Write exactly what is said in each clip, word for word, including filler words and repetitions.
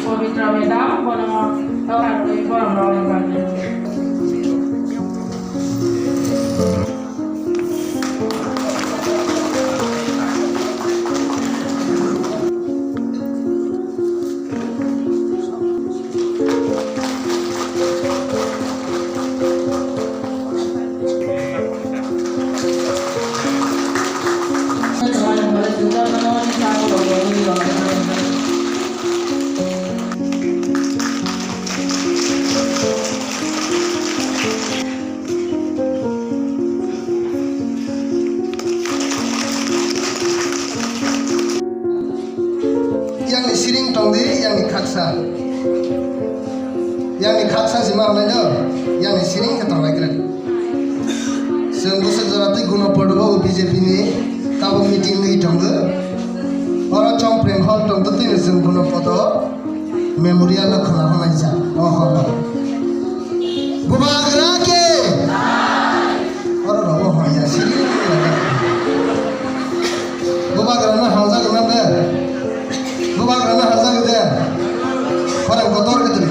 Pabitra madam, bono, borom rok ni bagwi. Yang ni siring tong di, yang ni khaksa. Yang ni khaksa si ma hwnwi no, yang ni siring khe tong lai kre. Chwng bwswk jora twi Gunopodo bo B J P ni tabuk meeting wngwi tongo. Oro Chompreng hall tong twi no chwng Gunopodo Memorial no khwna hwnai ja. Oho. Bubagra ke. Oro rogo hoi ya, siri. Bubagra na hal jago na de. Bubagra na hal jago de. Khorang kotor ke tuli.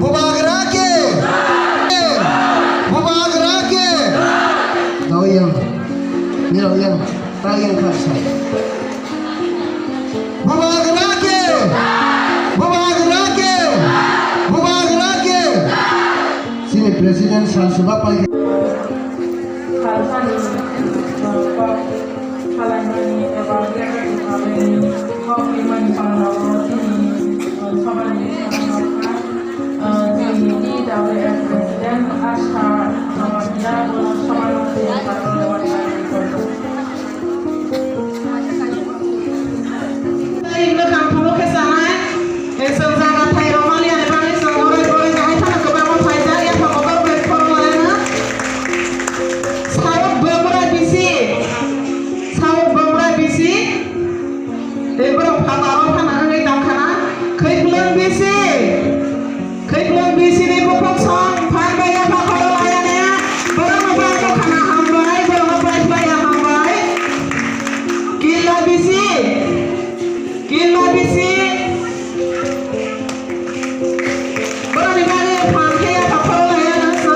Bubagra ke. Bubagra ke. Dau yang. Ni dau yang. Ta yang khasa. Bubagra ke! Bubagra ke! Bubagra ke! Chini president sal seba pai. Salsani, uh, kok salaimani eba kok rimani pangrao chini, uh, sabani, uh, chini T W F president Asha, uh, ya, uh, sabani, uh, Tei bwkhang phunuk khe chanai, chwng jaga thai rwmani ani bagwi chwng orai orai jahai phano kwbangma phaijak, yaphang obo bai phoro laina. Sauk bwmra bisi, sauk bwmra bisi, tei borok phataro phana wngwi tongkhana, khaiklwng bisi. Khaiklwng bisi ni bukhuk song phan bai yapha khoro laya ne, borok no bai bukhana hambai, borok no bai bai ya hambai. Killa bisi, killa bisi. Borok ni bagwi phan khe yapha khoro laya na sa.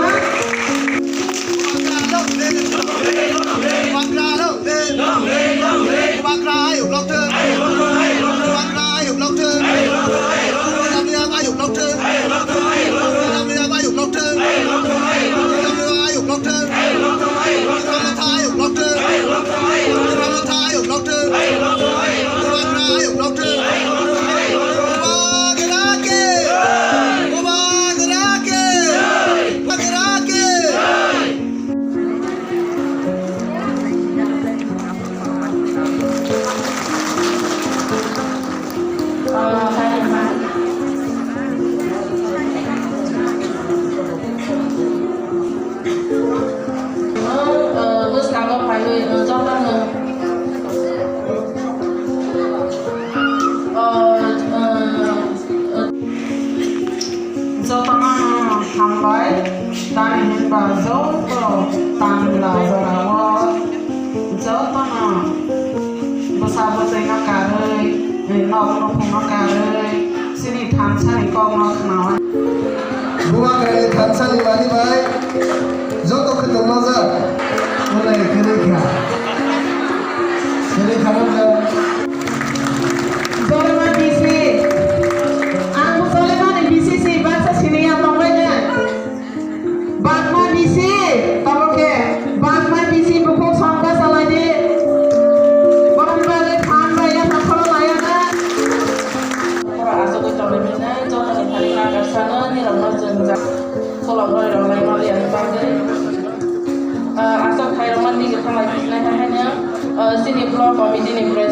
Bwskango phaiwi jotono Jotono hambai, tamni hinba joto tangla jorao jotono bwsa bwtwino karwi, nok nukhungno karwi, chini thansani kokno khnaui. Bubagrani thansani mani bai joto khe tongmajak. Ulai khe rikha. Khe rikha nokha. Jorma bisi. Ang bo Soleimani bisi si baksa siniya tongbaino. Bakma bisi, tamo khe bakma bisi bukhuk songkha salai di. Borok ni bagwi phan bai yapha khoro laya na. Borok asugwi tongwi manya, joto ni thani nagar sano, nirok no jwngjal. Kolom roi rok lai maliya ni bagwi. Ah, aswk khai rok mani githa lai bisnai hai haino, ah, chini block committee ni president.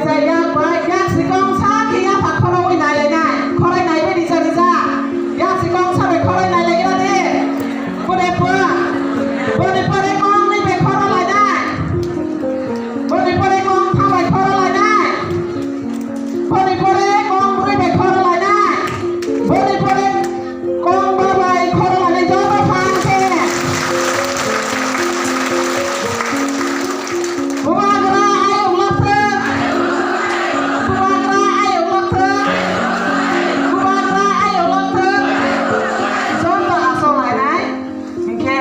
Yak bai, yak sikong sa khe yapha khoroi nai lai nai. Khoroi nai bai rija rija. Yak sikong sa bai khoroi nai lai gra de. Boni pore, boni pore kong ni bai khoroi lai nai. Boni pore kong tha bai khoroi lai nai. Boni pore kong broi bai khoroi lai nai. Boni pore kong ba bai khoroi lai nai joto phan khe. Bubagra ayuk lokthwk. Bubagra ayuk lokthwk. Bubagra ayuk lokthwk. Joto aswk lainai. Hinkhe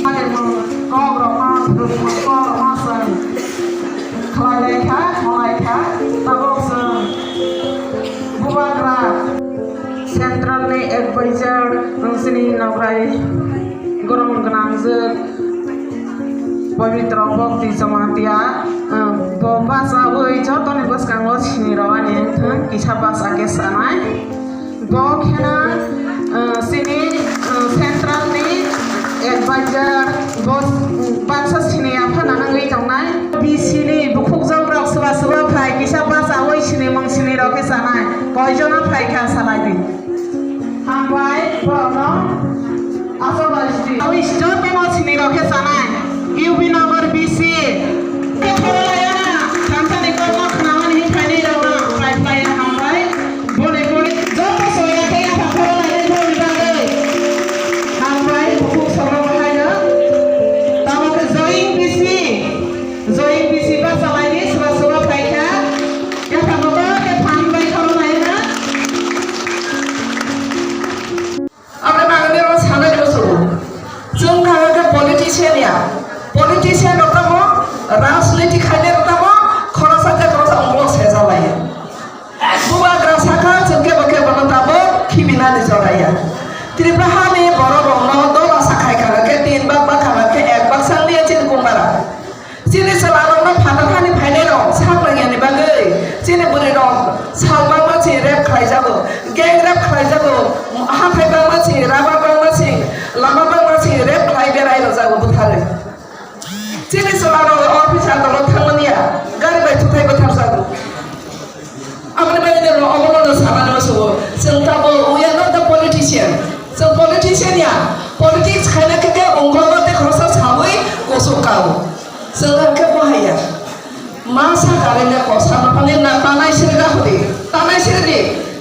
ani mung kok rokno, thwngmung kok rokno chwng khlai lai kha, mo lai kha. Tabuk chwng Bubagra Central ni advisor, nwng chini nokrai gorom gwnangjwk Pabitra Bhakti Jamatia, eh, bo bachaui jotoni bwskango sini rwani wngthwng kisa bacha khe sanai. Bo kheno, eh, chini, eh, Central ni advisor, bo baksa sini aphano wngwi tongnai. B C ni bukhukjwk rok swba swba phai kisa bachaui sini mung sini rok khe sanai. Koi jona phai kha salai di. Hambai, borokno aswk bai sidi. Awi jotono sini rok khe chanai. U B Nagar B C. Khe khorolaiya, thansani kokno khnamani hinwi phainai rokno khlai khlai hambai. Boni boni joto soya khe yapha khorolai boni bagwi. Hambai, bukhuk soro bahaino. Tamo khe Joying B C. Joying B C ba chalaini swba swba khlai kha. Yapha kotor khe phan bai khorolai na. Aboni bagwi nirok sanai rw sugo. Chwng kha khe politician ya. Politician rok tamo, rajniti khainai rok tamo, khoroksa khe khoroksa ungkulok sejalai. Bubagra sakha chwng kebo kebo no tabuk khibinani joraya. Tripura hani borok rokno dola sakhai kha khe tin bak bak kha khe ek bak sangni chini kung bara. Chini chwla rokno phatar hani phainai rok sak langyani bagwi chini bwrwi rok sal bangma chini rape khlai jago, gang rape khlai jago, hathai bangma chini, rubber bangma chini, lama bangma chini rape khlai berai rw jago bwtharwi. Chini chwla rok office adolo thangmani ya, gari bai thuthai bwthar jago. Aboni bagwi de rok obono no sanani musugo. Chwng tabuk we are not the politician. Chwng politician ya. Politics khaina khe khe ungkolo tei khoroksa sawi kusuk kao. Chwng hwnkhe bo haiya. Masa karwi le kok sana phani na tanai siri da hodi. Tanai siri di.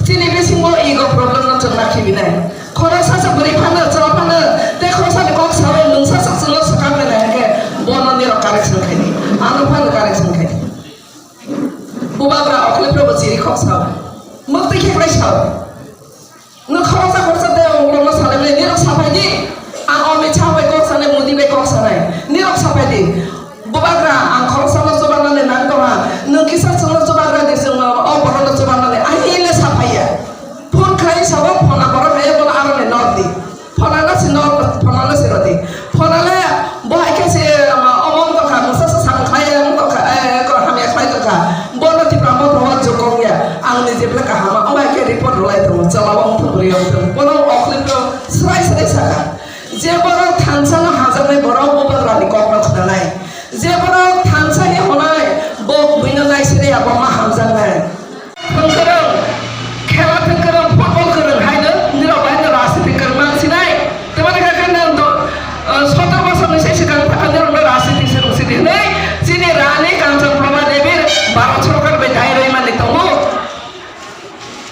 Chini bisingo ego problem no chwng nakhi binai. Khoroksa se bwrwi phano, chwla phano, tei khoroksa ni kok sawi mungsa se chwngno swkang rwnai hwnkhe bono nirok correction khaidi. Ano phano correction khaidi. Bubagra Akhilesh Prabhu chiri kok sao. Mukti khe klai sao. Nwng khoroksa khoroksa tei ungkulokno salai mani nirok saphai di. Ang Amit Shah bai kok sanai, Modi bai kok sanai. Nirok saphai di. Bubagra ang khoroksano chubanani nang tongha. Nwng kisa chwngno chubagra di, chwngno o borokno chubanani. Ang hile saphaiya. Phone khlai sao phone borok hai bono aroni nok di. Phonano si no, phonano si rodi. Phonale bo hai khe se, um, omo wng tongkha, mungsa se samung khlai wng tongkha, eh, ko hamya khlai tongkha. Bono Tipra Motha o jokong ya, ang ni jephla kaham, omo hai khe report rwlai tongo, chwla bo wng thung, bwrwi wng thung. Bono Akhilesh no swrai swrai sakha. Je borok thansa no hajaknai borok Bubagra ni kok no khwnanai. Je borok thansa ni hwnai, bo buino nai siri abo ma hamjaknai. Thwngkwrwng, khela thwngkwrwng, football kwrwng haino nirok bai no rajniti kwrwng mang sinai. Tamani kha khe nang do, uh, sotor bosor ni sai swkang thaka nirok no rajniti se rung sidi hinwi chini rani Kanchan Prabha Devi Bharat Sorkar bai dai rwi mani tongo.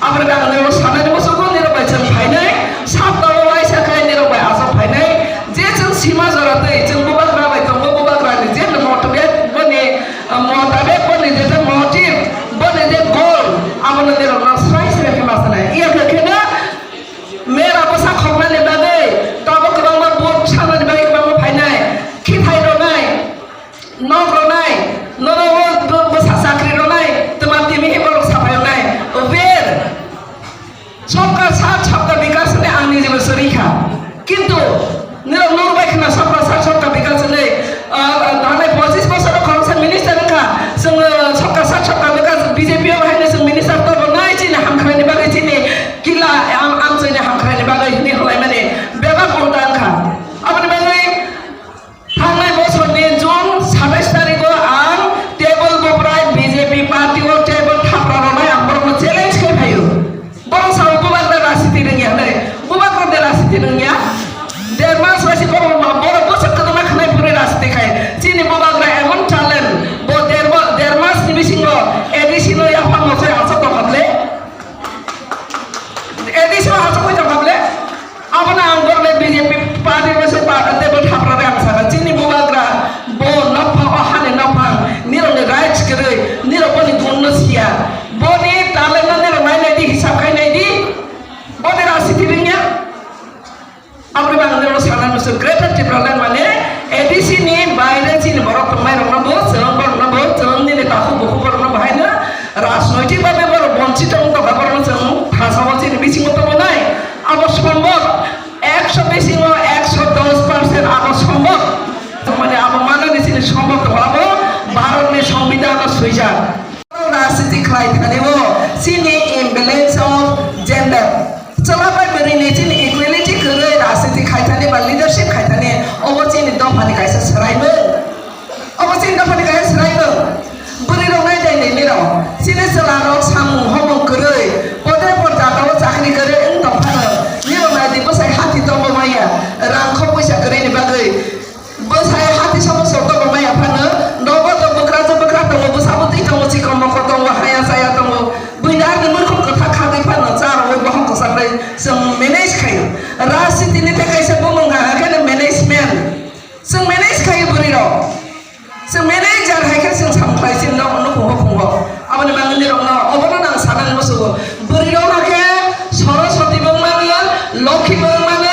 Aboni bagwi nirok sanani musugo nirok bai chwng phainai, sap dolo waisa khe nirok bai aswk phainai, je chwng sima jora twi chwng Bubagra bai tongo, Bubagra ni je motivate boni Motabek boni je motive, boni je goal, abono nirokno srai srai khe ma sanai. Iya khe kheno mera bwsa khoknani bagwi, tabuk kwbangma vote sanani bagwi kwbangma phainai, khithai rwnai, nok rwnai, nono bo, bo, bwsa chakri rwnai, twma timi hi borok sapai rwnai. Where? Chini chwlarok samung homung kwrwi, pote por jagao chakri kwrwi wng tong phano, nirok nai di bwsai hati tongo maya, rang kho puisa kwrwini bagwi. Bwsai hati somo sok tongo maya phano, nogo to bwkrajwk bwkra tongo, bwsa bwtwi tongo, chikon mokol tongo, haya chaya tongo. Buini arni mwkhwk kwthak khagwi phano cha rwui bohong kwchak bai chwng manage khaio. Rajniti ni tei kaisa bumung ha khe management. Chwng manage khaio bwrwi rok. Chwng manager hai khe chwng samung khlai chini no nukhungo khungo. Aboni bagwi nirok no obono nang sanani muchungo. Bwrwi rok hakhe Saraswati bo wng mano, Lokhi bo wng mano,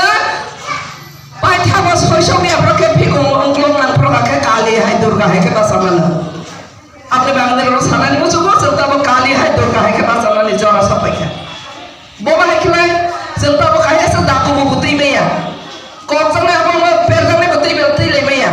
paithago soisok ni aphuru khe phikung wngklok nang phuru hakhe Kali hai Durga hai khe bacha mano. Aboni bagwi nirok no sanani muchungo chwng tamo Kali hai Durga hai khe bacha mani jora sok pai kha. Bo bahai khlai, chwng tamo kaisa se dakubo bo twi maya. Kokjaknai abo wngma perjaknai bo twi, twi lai maya.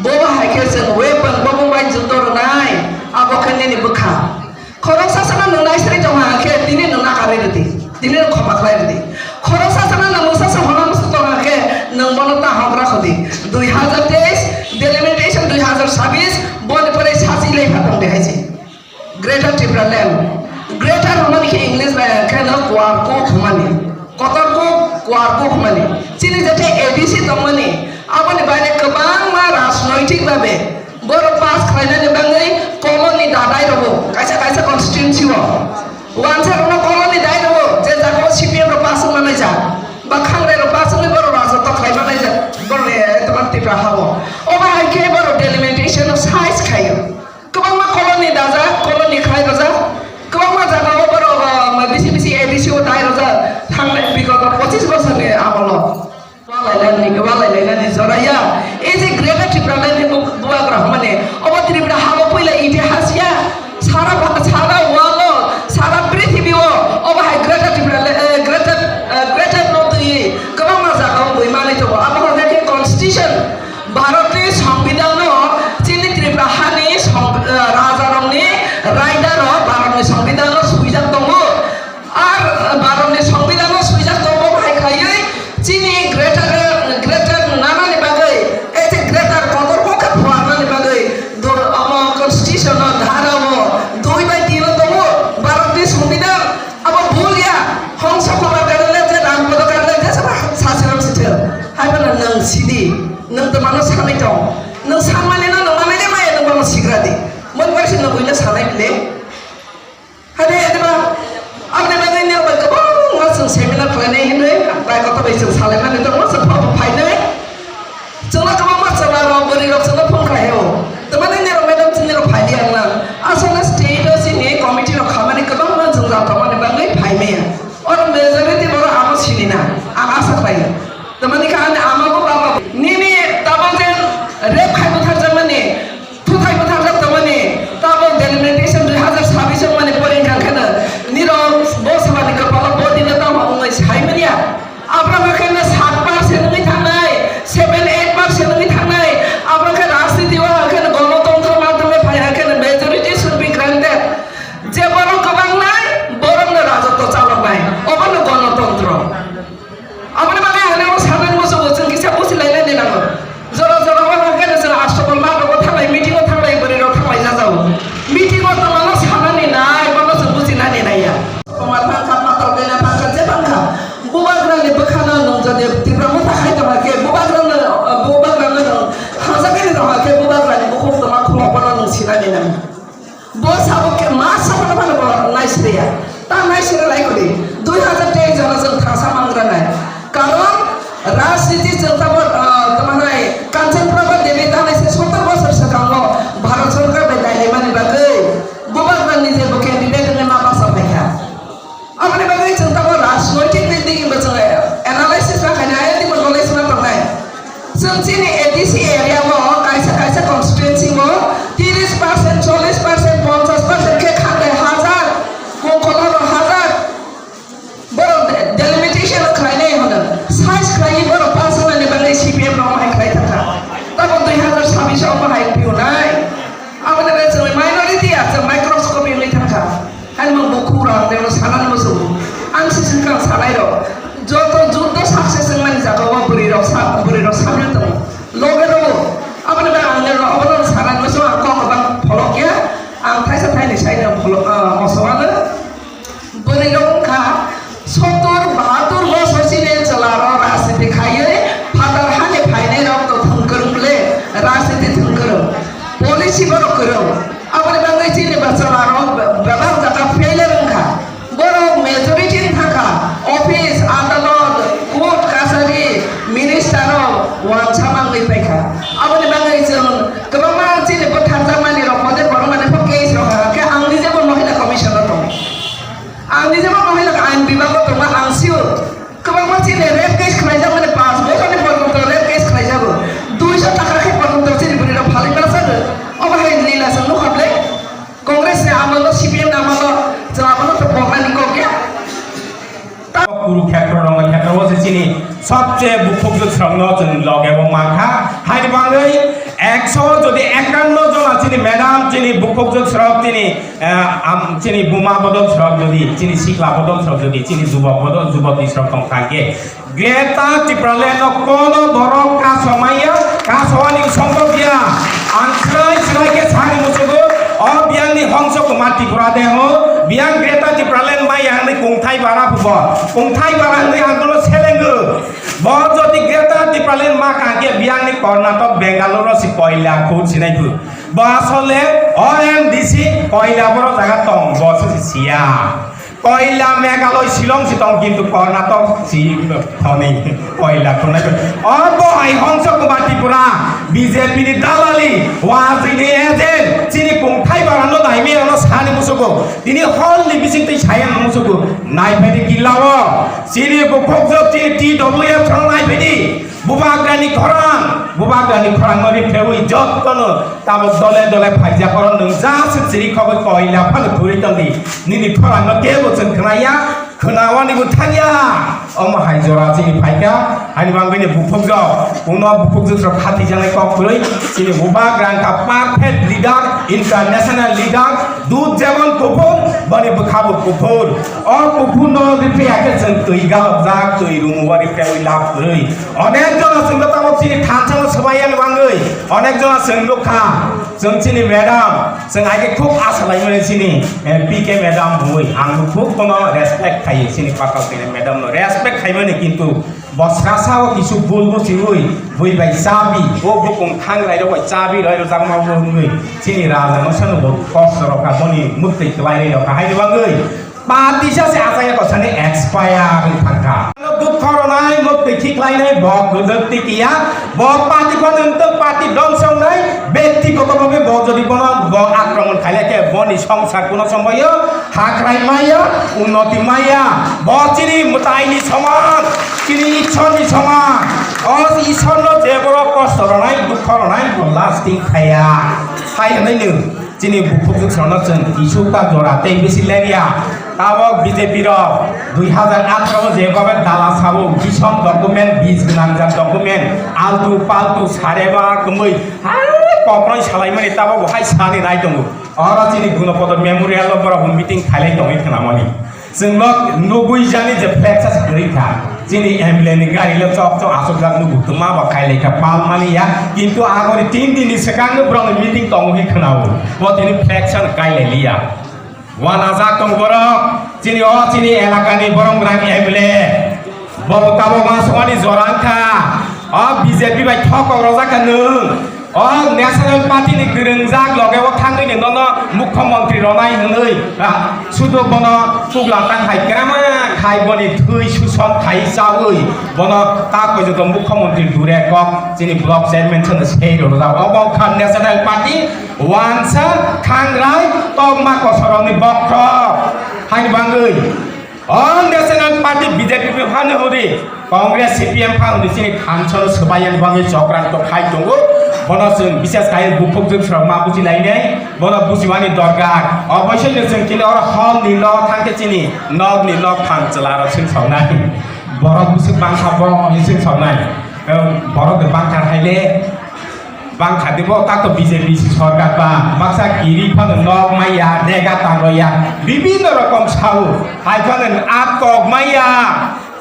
Bo bahai khe chwng weapon, bo mung bai judo rwnai, abo khe nini bwkha. Khoroksa sana nwng naisri tong ha khe, tini nwng nakarwi rwdi, tini nwng khoma khlai rwdi. Khoroksa sana nwng mwsa se hona mwsa tong ha khe, nwng bono ta hogra khodi. Dui hazar teis, delimitation dui hazar sabis, boni pore sachi lai pha tong de hai se. Greater Tipraland. Greater hwnmani khe English bai khe no kuar kuk hwnmani. Kotor kuk, kuar kuk hwnmani. Chini je A D C tongmani, aboni baire kwbangma rajnoitik babe borok pass khlainani bagwi colony dadai rogo, kaisa kaisa constituency o. Wansa rokno colony dai rogo, je jaga o C P M rok pass wngma naijak, ba khangrai rok pass wngwi borok rajotw khlai ma naijak, borok ni, eh, Tipra ha o. Obo hai khe borok delimitation o size khaio. Kwbangma colony dajak, colony khlai rwjak. Kwbangma jagao borok, uh, bisi bisi A D C o dai rwjak. Thangnai bigoto pochis bosorni amolo. Walai lainani, walai lainani jora ya. Ei je Greater Tipraland ni bu-, bubagra hwnmani, obo Tripura habo puila itihas ya. Sara ba-, sara world o, sara prithibi o, obo hai Greater Tipraland, eh, Greater, eh, Greater no twi kwbangma jagao bui manwi tongo. Abo hwnkhai khe constitution. Bharatni Songbidan-o chini Tripura hani song-, eh, rajarokni raidaro Bharatni Songbidan-o swijak tongo. Ar Bharatni Songbidan-o swijak tongo hai khaiwi chini greater, greater nanani bagwi, ei je greater kotor kok khe phuarnani bagwi dor-, omo constitution-o dhara-o dui bai tin-o tongo Bharatni Songbidan. Abo bul ya, Hongsa Kumar Karale je Ram Podo Karale je sabo sasiram sithil. Hai bono nwng sidi, nwng twmano sanwi tong. Nwng sanmani no nwng manai le maya nwng bono sigra di. Mon bar si nwng buino sanai bile. Hade hade ba, aboni bagwi nwng bai kwbangma chwng seminar khlainai hinwi, bai kota bai chwng salaimani tongma chwng pha pha phainai. Chwngno kwbangma chwla rok, bwrwi rok chwngno phone khlai o. Tamani nirok madam chini rok phai di ang lang. Aswkno state o chini committee rok khamani kwbangma jwngjal tongmani bagwi phai maya. Oro majority borok ano sini na. Ang asa khlai o. Tamani kha ani ama bo baba bo. Nini tabok jen rape khai butharjakmani, thuthai butharjak tongmani, tabok delimitation dui Kurukshetra, Rongkhetra o se chini sobche bukhukjwk srokno chwng loge o mankha. Haini bagwi ekso jodi ekanno jona chini madam chini bukhukjwk srok chini, eh, am, chini buma bodol srok jodi, chini sikla bodol srok jodi, chini jubok bodol jubok srok tong thangkhe, Greater Tipraland no kono borok kasomaya, kasowani sombo biya. Ang srai srai khe sani musugo, o biyangni Hongso Kumar Tripura de ho, biyang Greater Tipraland maya hwnwi kungthai bara phubo. Kungthai bara hwnwi ang bono selengo. Bo jodi Greater Tipraland ma kha khe biyangni Karnataka, Bangalore si koila khun sinai phu. Bo asole O M D C koila boro jaga tong, bo se siya. Koila Meghalaya Shillong si tong, kintu Karnataka si thoni koila khunai. O bo hai Hongso Kumar Tripura, B J P ni dalali, wajini agent, chini kungthai bara no naimi ano sani musugo. Tini hol ni bising twi saya musugo. Nai phai di kilao. Chini bukhukjwk chini T W F song nai phai di. Bubagrani khorang, bubagrani khorang no riphewi jottono tabok dole dole phaijak oro nwng just chiri khogwi koila phano thuri tongdi. Nini khorang no kebo chwng khwnaya, khwnawani bo thangya. Omo hai jora chini phaikha, hani bangwi ni bukhukjwk, uno bukhukjwk rok khathijaknai kok kwrwi, chini bubagra wngkha perfect leader, international leader, dud jemon kuphur, boni bwkha bo kuphur. O kuphur no ripheya khe chwng twi galokjak, twi rumu o riphewi lab kwrwi. Onek jona chwng no tabok chini thansa no swbai yani bagwi, onek jona chwng nukha, chwng chini madam, chwng aike khub asa laimani chini, eh, P K madam bui, ang bo khub bono respect khaio, chini patal tini madam no respect khaimani, kintu bo sasa o kisu bul bo chiwi, bui bai chabi, o bukung thang rai rok bai chabi rai rok jakma bo wngwi, chini raja no sano bo kosto rok kha, boni muktwi kwlai rai rok kha, haini bagwi. Party sa se asai ko sani expire wng thangkha. Ano dukho ronai, mukti khiklainai, bo gujak tikiya, bo party phano wngtong, party dongso wngnai, bektigoto bhabe bo jodi bono bo akromon khailai khe boni songsar kuno somoyo hakrai maya, unnoti maya, bo chini mwtaini soman, chini Ishorni soman. O Ishorno je borok kosto ronai, dukho ronai, bo lasting khaya. Hai hwnwi nwng. Chini bukhuk jwk songno chwng isuk ta jora tei bisi lerya. Tabok B J P rok dui hazar atharo je babe dala sabo, bisom document, bis gwnangjak document, altu paltu sareba kwmwi hai kokno salaimani tabok bo hai sani nai tongo. Oro chini Gunopodo Memorial o borok bo meeting khailai tongwi khwnamani. Chwngno nugui jani je flex as kwrwi kha. Chini M L A ni gari le chok chok aswk jak nugo, twma ba khai lekha pal mani ya, kintu agoni tin din ni swkang no borok ni meeting tongo hi khwnao. Bo tini flex an kai le liya. Wana jak tong borok, chini o chini elaka ni borok rang M L A. Bo tabo ma songani jorang kha. O B J P bai thokok rojak kha nwng. O National Party ni kwrwngjak loge o thangwi ni nono mukhyamantri ronai hwnwi, ah, sudo bono chukla tang hai kwrama khai boni thwi suson khai chawi bono ta koi joto mukhyamantri dure kok chini block chairman chwngno sei rwjak. Obo wngkha National Party wansa thangrai tokma kosorokni bokhok haini bangwi. O National Party B J P phano hwnwi Congress C P M phano hwnwi chini thansa swbai yani bagwi chokran to khai tongo. Bono chwng bises khai bukhuk jwk srok ma buji lainai. Bono bujiwani dorkar. Oboisoi no chwng kini oro hall ni nok thangkhe chini nok ni nok thang chwla rok swng songnai. Borok bwswk bangkha borok hwnwi swng songnai. Em, borok de bangkha haile. Bangkha dibo tato B J P si sorkar ba, baksa kiri phano nok maya, dega tango ya, bibinno rokom sao, hai phano atok maya.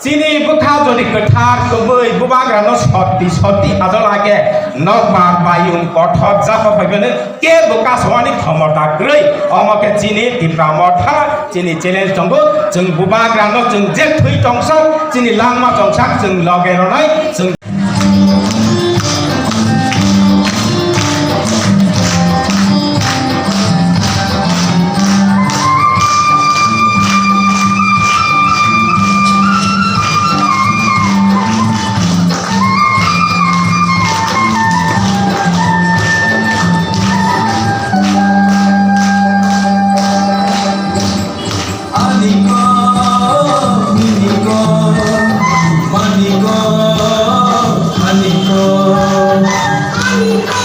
Chini bwkha jodi kwthar kwbwi bubagrano sotti sotti hajol ake, nok bar bayung kothor jakhor phaiphano kebo kasowani khomota kwrwi. Omo khe chini Tipra Motha, chini challenge tongo, chwng bubagrano chwng je thwi tongsak, chini langma tongsak, chwng loge ronai, chwng Aniko, miniko, maniko, aniko. Aniko,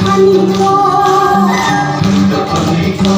miniko, maniko, aniko.